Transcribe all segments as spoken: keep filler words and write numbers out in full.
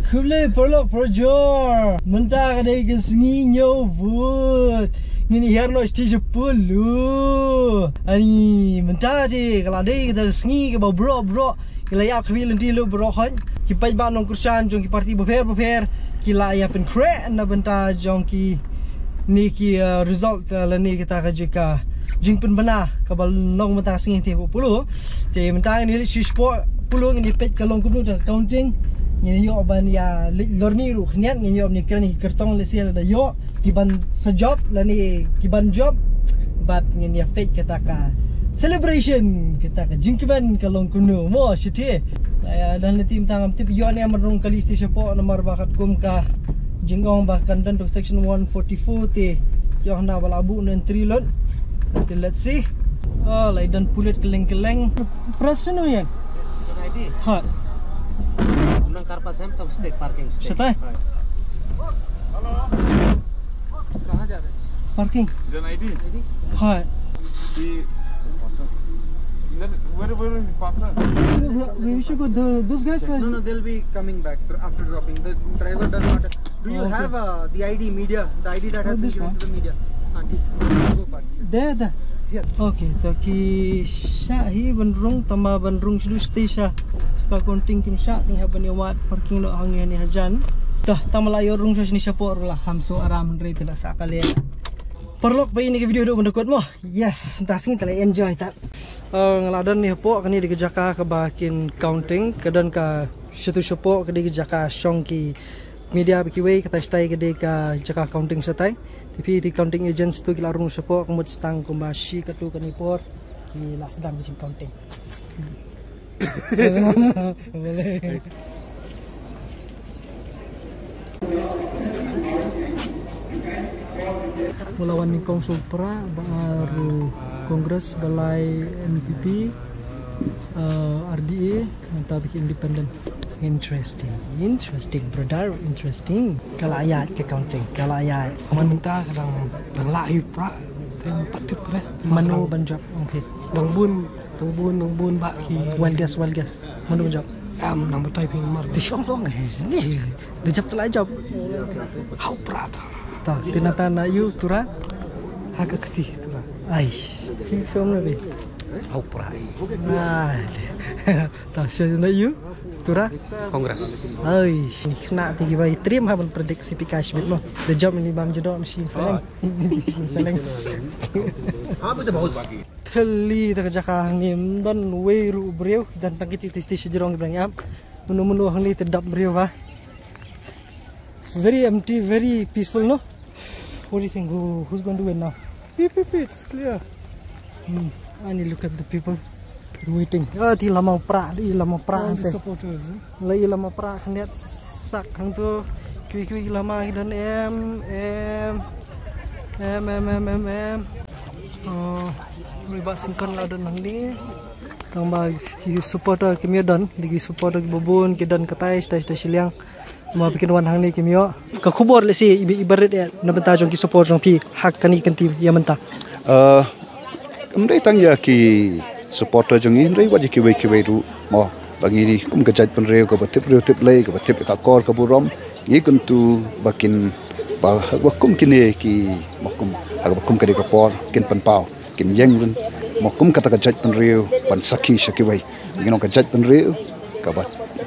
Khublei paralok parajor. Mynta ka dei ka sngi ñiew vote. Ngin ïa hiar noh sha polo. Ani mynta te ka la dei kata ka sngi kaba baroh baroh ki la ïap khmih lynti lut baroh hoi. Ki paidbah nongkyrshan jong ki parti bapher bapher ki la ïa pynkhreh na bynta jong ki ne ki, uh, result, uh, lane kata ka jingka jingpynbna kaba long mynta ka sngi te hapoh polo. Te mynta ngin ïa leit shapoh polo, ngin ïa peit ka long kumno kata ka counting. Ngin ïoh ban ïa leit lorni ruh khyndiat, ngin ïoh ban ïa kren ïa ki kyrtong lehse lada ïoh ki ban sa jop lane ki ban jop. Bad ngin ïa peit kata ka celebration, kata ka jingkmen ka long kumno mo, shati. Ïa, don lynti mynta ngam tip ïoh ne em ban rung kali sha shapoh namar ba katkum ka jingong ba kan don tang section one forty-four te ïoh na ba la buh na entry lut. Te let's see. Oh, la don pulit kylleng kylleng. Press shano ïa? Hoi. Nang karpa sem tam state parking state. Shatai. Parking. Hoi. Where, where is the parker? We, we should go. The, those guys are. No, no, they'll be coming back dr- after dropping. The driver does not. Do you Oh, okay. have uh, the I D media? The I D that Oh, has been this given one. to the media. Ah, ठीक. Go park. There, there. Here. Okay, to ki shah hi ban rung, tangba ban rung shuh shuh sha ka counting kim shah, te hap ban ïa wad parking noh hangne hajan. To, tang ba la ïoh rung shuh shane shapoh ruh la kham shu aram hynrei te la sah ka leh. Paralok, ba ïa kane ka video haduh ban da kut mo. Yes, mynta sngi te la enjoy ta. Uh, nga la don ne hapoh kane dei ka jaka kaba kin counting, ka don ka shatu shapoh ka dei ka jaka shong ki media bad kiwei, kata shatai ka dei ka jaka counting shatai. Te phi te counting agents tu ki la rung shapoh, ka mut tang kumba shi katto katne por ki la sdang ka jingcounting. Mula wan nyngkong shu pra, ba ar u Congress, ba lai N P P, uh, R D A, mynta ba ki independent. Interesting, interesting, brother, interesting. Ka la ïaid ka counting, ka la ïaid. Mynta ka dang, dang lah ïa u pra, te ym pat tip re. Mano ban jop, ong phi. Dang bun, dang bun, dang bun ba ki. Wild guess, wild guess. Mano ban jop. Em, nang batai phi namar. Te shong shong. Da jop te la jop. Ha u pra ta. Ta, te nangta na ïa u Tura. Ha ka kti Tura. Ai. Phi shong na phi. Ha u pra. Ai. Ta, shong na ïa u Tura. Congress. Ai. Ni kena te ki bai trim ha ban predict C P Kai Schmidt mo. Da jop ni bam jadok machine seleng. Machine seleng. Thylli ta ka jaka hangne, ym don wei ruh u briew, don tang kiti ti ti sha jrong ki ba la ïap. Mano mano hangne te dap briew ba. It's very empty, very peaceful, no? What do you think? Who, who's going to win now? P P P, it's clear. Hmm. And you look at the people waiting. Oh, ti lama pra, ti lama pra. All the ante. Supporters, eh? Lei lama pra khyndiat sak hangto. Kiwei kiwei lama ki don em em em em em em em. Oh, ri ba sngkon la don hangne. Tang ba ki supporter kim ïa don, dei ki supporter kiba bun ki don katai, shatai shatai shiliang. Ma phi kin wan hangne kim ïoh. Ka khubor lehse iba iba rit ïa na bynta jong ki supporter jong phi ha kane ka kynti ïa mynta. Uh, Kam dei tang ïa ki supporter jong ngi hynrei wat ïa kiwei kiwei ruh mo, ba ngi kum ka jaitbynriew kaba tip briew tip lei, kaba tip ïa ka akor ka burom, ngi kyntu ba kin ba, ba kum kine ki mo kum ha kaba kum kane ka por kin pynpaw, kin ïeng rin mo kum kata ka jaitbynriew ban sakhi sha kiwei. Ngi long ka jaitbynriew kaba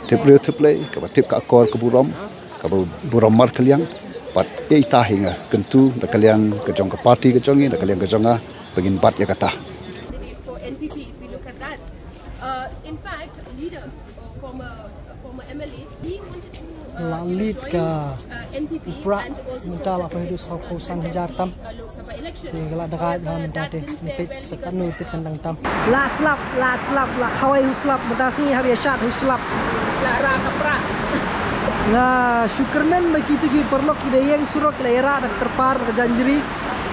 tip briew tip lei, kaba tip ka akor ka burom, kaba burom markylliang. Pat ïa ita hi nga kyntu da ka liang ka jong ka party ka jong ngi, da ka liang ka jong nga, ba ngin bat ïa kata. Candidate for N P P, if we look at that. Uh, in fact, leader, uh, former, uh, former M L A, he wanted to, uh, La you know, lead join, ka uh, N P P pra and also mynta la subsequently, pynhidu saw uh, phew san hajar tam. Te ka la da ka ïa mynta te, ngi peit sa katno te pyndang tam. La slap, la slap, la khawai hu slap, mynta sngi hap ïa shad hu slap. La ra ka pra. Nga shu kyrmen ba kito ki paralok kiba ïeng surok ki la ïa rah da ka tyrpar, da ka janjri.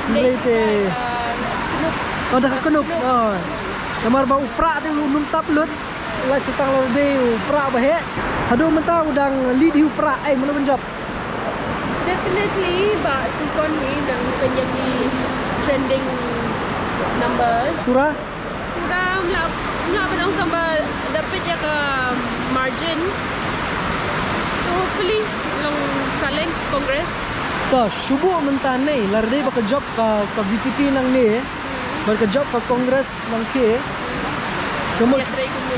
Hynrei te. Oh, da ka knup. Oh. Namar ba u pra te u nym tap lut. La sa tang la dei u pra ba heh. Haduh mynta u dang lead hi u pra, ai mano ban jop. Definitely, ba sngkon hi dang pynïaid hi trending numbers. Tura? Tura mla mla ban ong tang ba da peit ïa ka margin. So hopefully Congress. To, shu buh mynta ne, lada dei ba ka jop ka, ka V P P nangne, bad ka jop ka Congress nangkhie. Ka mut, ïa trei kumno?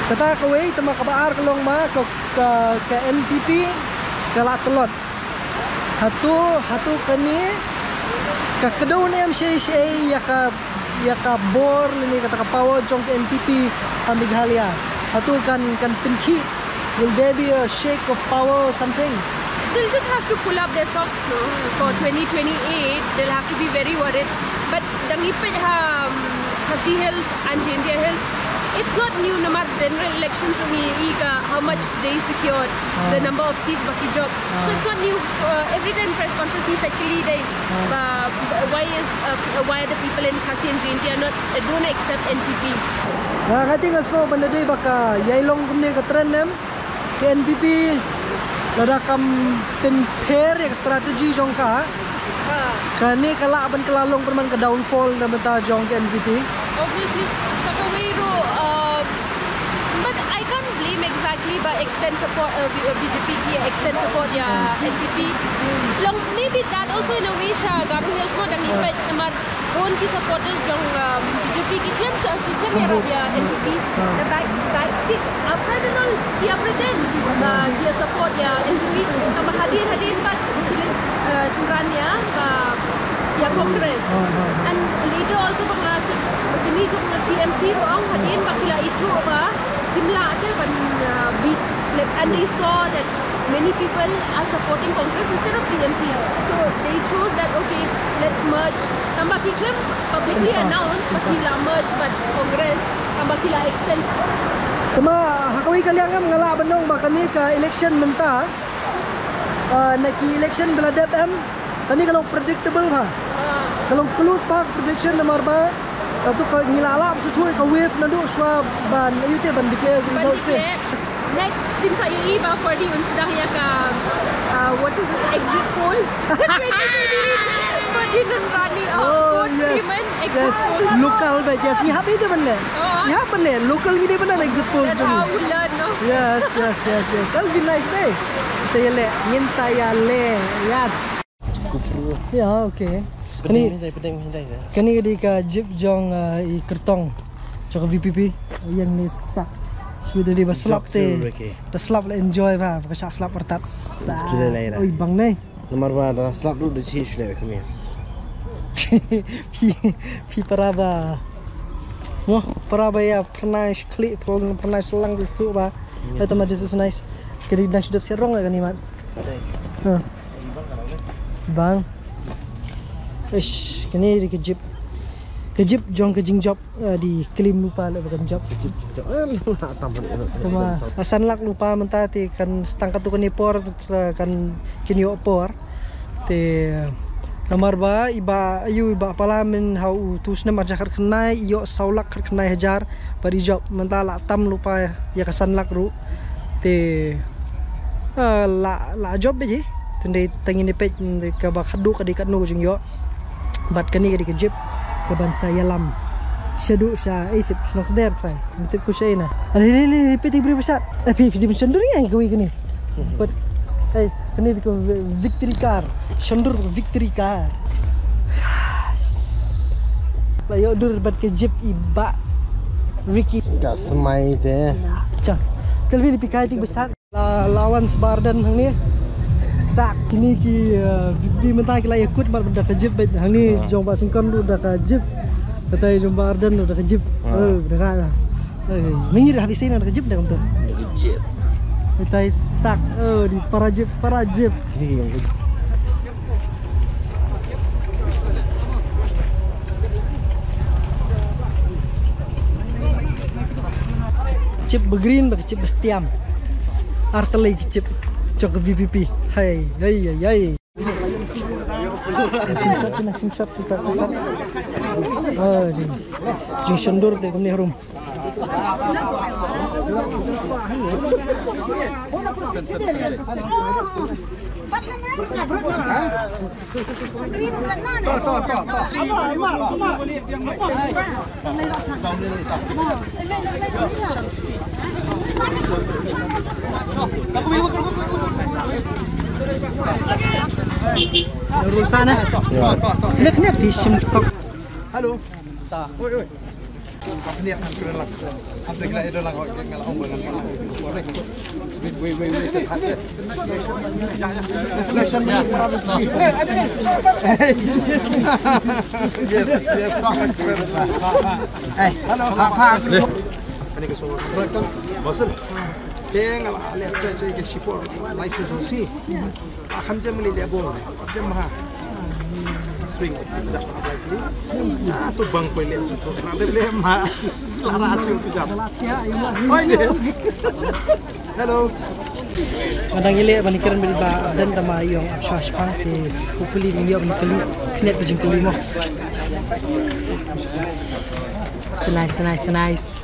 Kata kawei, te ma kaba ar ka long ma, ka, ka, ka N P P ka la tlot. Hato, hato kane ka kdew ne em shei shei ïa ka, ïa ka bor lane kata ka power jong ka N P P ha Meghalaya? Hato kan, kan pynkhih? Will there be a shake of power or something? They'll just have to pull up their socks, no? For twenty twenty-eight, they'll have to be very worried. But dang ipet ha, um, Khasi Hills and Jaintia Hills, it's not new, no matter general elections, when you, how much they secured, the number of seats ba ki jop. So it's not new. Uh, every time press conference ni shakili dei. Ba, ba, why is, uh, why are the people in Khasi and Jaintia not, uh, don't accept N P P? Ah, nga tip nga sngewbha ban da dei ba ka ïai long kumne ka trend em. Ka N P P lada kam pynpher ïa ka strategy jong ka, kane ka lah ban kylla long pynban ka downfall na bynta jong ka N P P. Obviously, sa kawei ruh, uh, but I can't blame exactly ba extend support, uh, B-, uh, B J P ki extend support ïa N P P. Long maybe that also in a way sha Garo Hills mo dang ipet namar bun ki supporters jong, um, B J P ki khlem sa, ki khlem ïarap ïa N P P. The back, backstage, uh, pretend all, ki pretend ba ki support ïa N P P. Namar hadien hadien pat ki, uh, synran ïa, uh, ïa Congress. And later also ba nga, kine jong T M C ruh ong hadien ba ki la ithuh ba kim lah te ban, uh, beat, like, and they saw that many people are supporting Congress instead of T M C. So they chose that, okay, let's merge. Tangba ki khlem publicly announce ba ki la merge bad Congress, tangba ki la extend. Te ma ha kawei ka liang em nga lah ban ong ba kane ka election mynta, ah, na ki election ba la dep em, kane ka long predictable bha. Ka long close bha ka prediction namar ba kato ka ngi la lap shu thui ka wave naduh shuwa ban, ïa u te ban declare results te. Next, kin sa ïohi ba Ferdie un sdang ïa ka, uh, what is this, exit poll? Ferdie Nongrani, uh, oh, vote yes, women, exit poll. Local ba, yes, ngi hap ïa te ban leh. Ngi hap ban leh, local ngi dei ban leh exit poll. That's how we learn, no? Yes, yes, yes, yes. That'll be nice day. Sa ïa leh, ngin sa ïa leh. Yes. Kupru. Ya, okay. Kane, kane ka dei ka jeep jong, uh, i kyrtong jong ka V P P. Ïa ngi sa. Shu dei ba slap te. Ba slap la enjoy ba, ba ka shah slap artat. Oi bang nei. Namar ba da slap ruh da chi shu leh ka mes. Phi, phi para ba. Mo, para ba ïa pyrnai shkli, pyrnai shlang dis tu ba. Ata ma this is nice. Kadi dang shu dep serong ka ni mat. Bang. Ish, kane dei ka jeep. Ka jeep jong ka jingjop, eh, dei klim lypa leh ba kan jop. Ka jeep jingjop. Eh, tam ba. Tama, san lak lypa mynta te kan stang katto katne por, eh, kan kin ïoh por. Te namar ba i Bah, ïa u Bah Parliament ha u tu snem arhajar khatkhyndai i ïoh saw lak khatkhyndai hajar. Bad i jop mynta la tam lypa ïa ka san lak ruh. Te, ah, la, la jop bha hi. Te dei tang ïa ne peit kaba khadduh ka dei katno ka jingïoh. Bad kane ka dei ka jeep kaban sa ïalam shaduh sha, eh, tip shnong sder trai. Tip ku sha ina. Ale le le le peit i briew ba shat. Eh, phi phi di ban shondur ïa kawei kane. Bad, eh, kane dei ka victory car. Shondur victory car. La ïoh dur bad ka jeep i Bah Ricky. Ka smai te. Cha. Telvi ni pikai tik besar. La, la wan sbarden hangne. Sak kine ki, eh, V P P mynta ki la ïakut bad da ka jeep bad hangne jong Bah Syngkon ruh da ka jeep. Katai jong Bah Ardent ruh da ka jeep. Eh, da ka. Eh, mynta ha Bisina da ka jeep da kumta. Da ka jeep. Katai sak. Eh, di para jeep, para jeep. Jeep ba green bad ka jeep ba stiam. Artylli ka jeep jong ka V P P. Hei, hei, hei, hei. Shim shot, shim shot, shim shot. Ah, jing, jingshondur te kumne harum. Rul sana. Kena kena pi sim tok. License. Akham jam ni lebo. Jam ha. Swing. Ah, so bang ko le so to. Na de le ma. La ra swing ko jam. Oi de. Hello. Madang ile bani keren beri ba dan tama yong absha shpang te hopefully ni yong kali knet ko jingkali mo. So nice, so nice, so nice.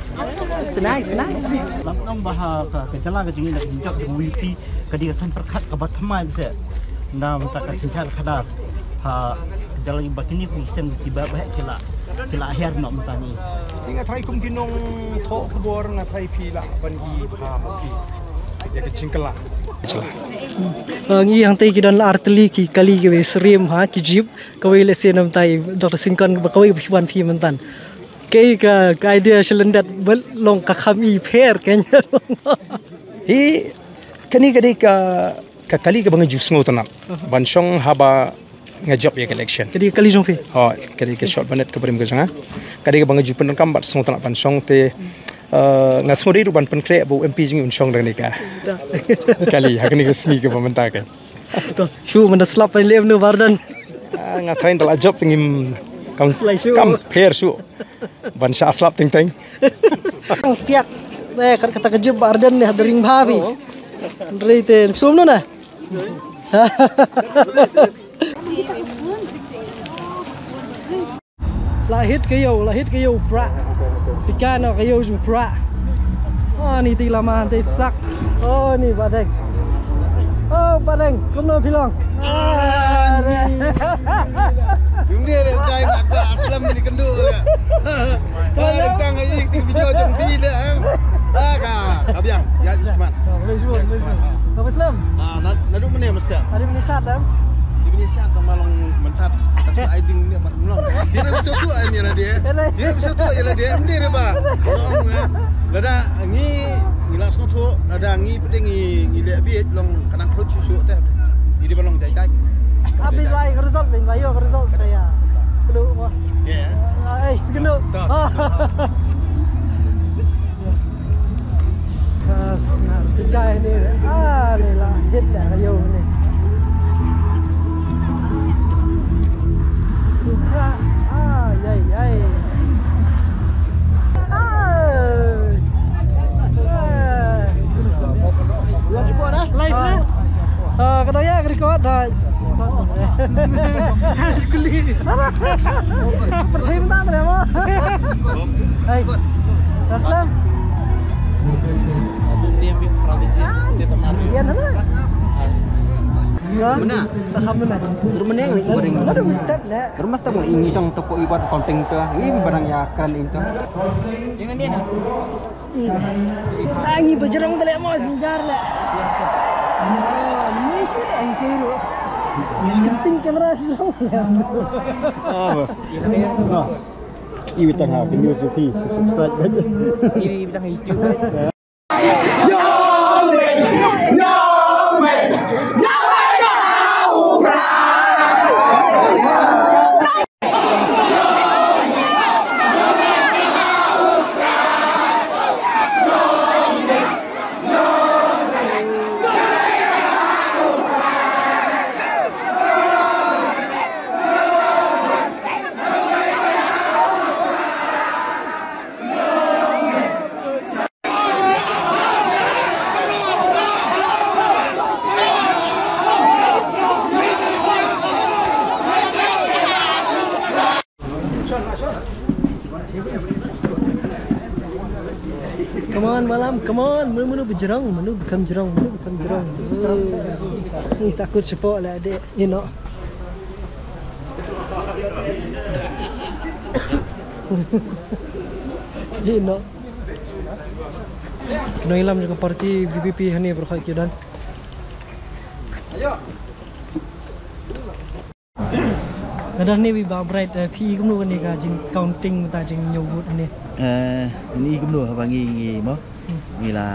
So nice, so nice. Lam nang ba ha ka ka jala ka jingin da jok jong wifi. Ka dei ka san pyrkhat kaba thymmai seh. Na mynta ka synshar khadar. Ha, ka jala ba kine ki seng kiba ba ki la, ki la hiar noh mynta ni. Nga tharai kum ki nongthoh khubor nga tharai phi lah ban ïohi ha ma phi. Ïa ka jingkylla. Ah, ngi hangtei ki don la ar tylli ki kali kiba syriem ha ki jeep. Kawei lehse na mynta i Doctor Syngkon ba kawei ba phi wan phi mynta. Kaei ka, ka idea sha lyndet ba long ka kham i pher kane. Hi, kane ka dei ka, ka kali kaba nga ju sngewtynnat. Aha. Ban shong haba nga jop ïa ka election. Ka dei ka kali jong phi? Oh, ka dei ka shot banet ka brim ka jong nga. Ka dei kaba nga ju pyndonkam bad sngewtynnat ban shong te, eh, nga sngewdei ruh ban pynkhreh ba u M P jong ngi un shong da kane ka kali, ha kane ka sngi kaba mynta ka. To, shu mynta slap pynlem nu Bardan. Ah, nga tharai da la jop te ngim kam, slai shu, kam pher shu. Ban shah slap teng teng. Piak. Eh, kat kata ka jip Arden ne hap da ring bha bi. Ndrei te sum nu na. La hit ka ïew, la hit ka ïew pra. Pika no ka ïew jong pra. Oh, ni ti lama te sak. Oh, ni Badeng. Oh, Badeng, kumno phi long? Ah, ni. Yung dia dia kai nak ba aslam ni kendur. Ba tang ai ti video jong phi le ang. Ah, ka, ka biang. Ya, Usman. Oh, boleh sebut, boleh sebut. Apa Islam? Ah, na, na duk mene mesti. Ada mene sat, em? Di mene sat sama long mentat. Tapi ai ding ni apa? Mlong. Dia dah bisa tu ai mira dia. Dia dah bisa tu ai dia. Mesti dia ba. Mlong, ya. Lada ngi, ngi la sngewthuh, lada ngi pdeng ngi, ngi leh bit long kanang khruit shuh shuh te. Ngi dei ba long jai jai. Abin bai ka result, bin bai ka result saya. Kelu wah. Ya. Ah, eh, segenu. Tos. Ah. Kas na kejai ni. Ah, ni lah hit dah kayu ni. Buka. Ah, yai, yai. Ah. Live ni? Ah, ka dang ïa record dah. Sekali. Perhim tak ada apa. Hai. Aslam. Dia mana? Mana? Tak mana. Rumah ni yang ni, baring. Ada mesti tak nak. Rumah tak mau ini sang tepuk ibat konting tu. Ini barang ya keren itu. Jangan dia nak. Ih, ah, ngi bajrong tale mo sinjar le. Oh, ni shi le ngi kairu. Kenting kamera shi long le. Ah, ba. Ah. Iwi tang ha, can you subscribe? Ini iwi tang ha YouTube. Come on, Malam, come on. Munu, munu bajrong, munu bajrong, munu bajrong. Oh. Ni sakut sepo lah, dek. Ino. Ino. Kena ilam juga parti B B P hani berkhak kidan. Ayo. Nga don hangne bad Bah Bright, eh, phi i kumno kane ka jing counting mynta, jingñiew vote hangne? Eh, ngi i kumno haba ngi, ngi mo, ngi la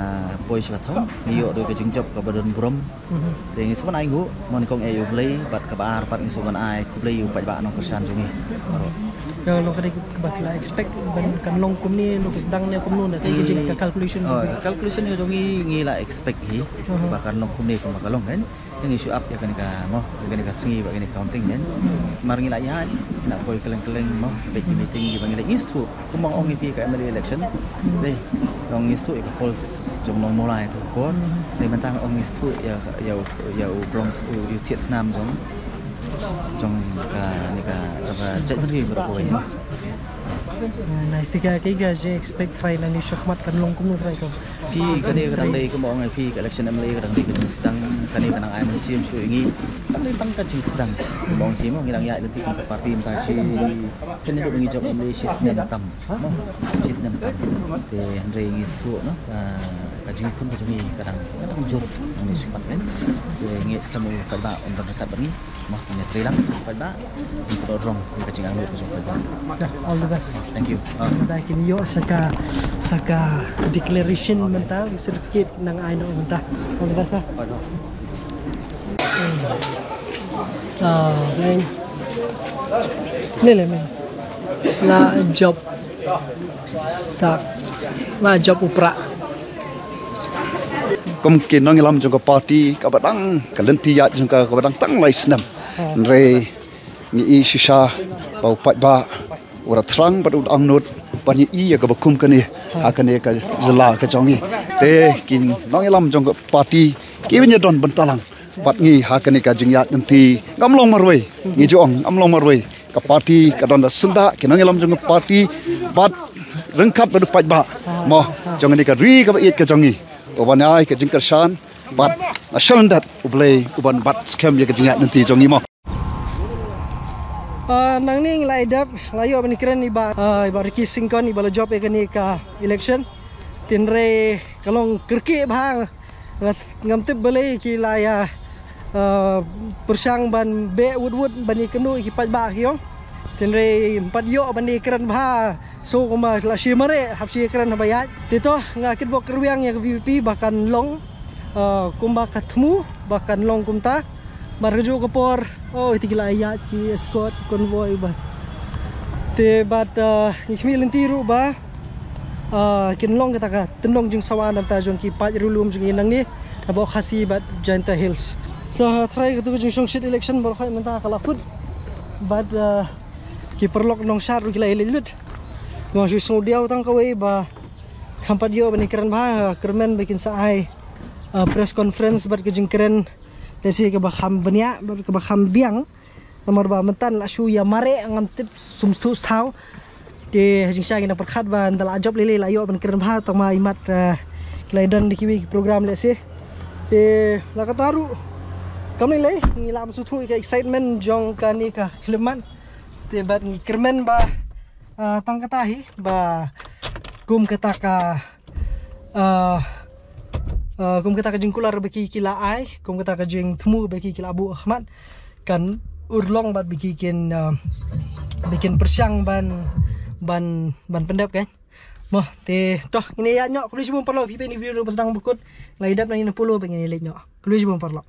poi sha ka thong, ngi ïoh ruh ka jingjop kaba don burom. Mhm. Te ngi sngewbha ai nguh, mo, nyngkong ïa U Blei, bad kaba ar pat ngi sngewbha ai khublei ïa u paidbah nongkyrshan jong ngi baroh. Ïa, long kane kaba phi la expect ban kan long kumne, long ki sdang ne kumno, na ka jing ka calculation? Oh, ka calculation ïa jong ngi, ngi la expect hi, mhm, ba kan long kumne kumba ka long, kan. Ngi shu ap ïa kane ka, mo, ïa kane ka sngi bad kane ka counting, kan. Mar ngi la ïaid, ngi la poi kylleng kylleng, mo, peit ki meeting kiba ngi la ïoh shuh. Kumba ong ïa phi ka M L A election, dei, ong ïa shuh ïa ka polls jong Nongmolai to kor. Dei, mynta ong ïa shuh ïa, ïa, ïa u krong, ïa u thied snam jong, jong kane ka, jong ka jaitbynriew baroh kawei. Ah, nice. Te ka, ka, ka jing expect trai nangne shakhmat kan long kumno trai ka? Phi, kane ka dang dei kumba ong ïa phi ka election M L A ka dang dei ka jingsdang, kane ka dang ai mynsiem shuh ïa ngi. Ka dang dei tang ka jingsdang. Kumba ong phi mo, ngi dang ïaid lynti kum ka party mynta shi, kane dei ngi jop M L A shi snem tam. Mo, shi snem tam. Te hynrei ngi sngewthuh, no, ka, ka jingkhun ka jong ngi ka dang, ka dang jur hangne shakhmat, kan. Te ngi skhem u paidbah un don ryngkat bad ngi. Mo, ngi trei lang u paidbah. Ngi trei rong ka jingangnud ka jong u paidbah. All the best. Thank you. Ah. Mynta kin ïoh sa ka, sa ka declaration mynta, certificate nang ai noh mynta. All the best, ah. Ah, thank. Ni le, ni. La jop sak, la jop u prah. Kum ki nongïalam jong ka party kaba dang, ka lynti ïaid jong ka kaba dang tang lai snem. Hynrei ngi i shisha ba u paidbah u la thrang bad u la angnud ban ïohi ïa kaba kum kane ha kane ka jylla ka jong ngi. Te ki nongïalam jong ka party kiba ïadon bynta lang bad ngi ha kane ka jingïaid lynti, ngam long marwei, ngi ju ong ngam long marwei. Ka party ka don da syndah, ki nongïalam jong ka party bad ryngkat bad u paidbah, mo, jong kane ka ri kaba ïeit ka jong ngi, uban ai ka jingkyrshan bad nga shah lyndet U Blei uban bat skhem ïa ka jingïaid lynti jong ngi, mo. Ah, nangne ngi la ïadap, la ïoh ban ïakren i Bah, ah, i Bah Ricky Syngkon, iba la jop ïa kane ka election. Hynrei ka long kyrkieh bha, nga, ngam tip balei ki la ïa, ah, pyrshang ban beh wut wut ban ïakynduh ïa ki paidbah ki ong. Hynrei ym pat ïoh ban ïakren bha, so kumba la shu mareh hap shu ïakren haba ïaid. Te to, nga kitbok kyrwiang ïa ka V P P ba kan long, ah, kumba ka thmu ba kan long kumta. Mar kajuh ka por, oh, ïa ki la ïaid ki escort, ki convoy ba. Te bad, ah, ngi khmih lynti ruh ba, ah, kin long kata ka tyndong jingsawa na bynta jong ki paid riewlum jong ngi nangne, na Bah Khasi bad Jaintia Hills. Sa trai katu ka jingshongshit election baroh mynta ka la kut. Bad, ah, ki paralok nongshad ruh ki la ïaleit lut. Nga shu sngewdiaw tang kawei ba kham pat ïoh ban ïakren bha, kyrmen ba kin sa ai, ah, press conference bad ka jingkren lehse kaba kham bniah bad kaba kham biang. Namar ba mynta la shu ïa mareh, ngam tip sum stu sthaw. Te ha jingshisha ngi nang pyrkhat ba ynda la jop lei lei la ïoh ban kren bha, tang ma imat, eh, ki la don da kiwei ki program lehse. Te la kata ruh kam lei lei ngi la sngewthuh ïa ka excitement jong kane ka khyllipmat. Te bad ngi kyrmen ba, ah, tang kata hi ba kum kata ka, ah, ah, kum kata ka jingkular ba ki, ki la ai, kum kata ka jingthmu ba ki, ki la buh ha khmat, kan urlong bad ba ki kin, ah, ba kin pyrshang ban, ban, ban pyndep, kan. Mo, te to, ngin ïa ïaid noh, khublei shibun paralok, phi peit ïa kane ka video ba sdang ba kut, la ïadap nangne na Polo ba ngin ïa leit noh. Khublei shibun paralok.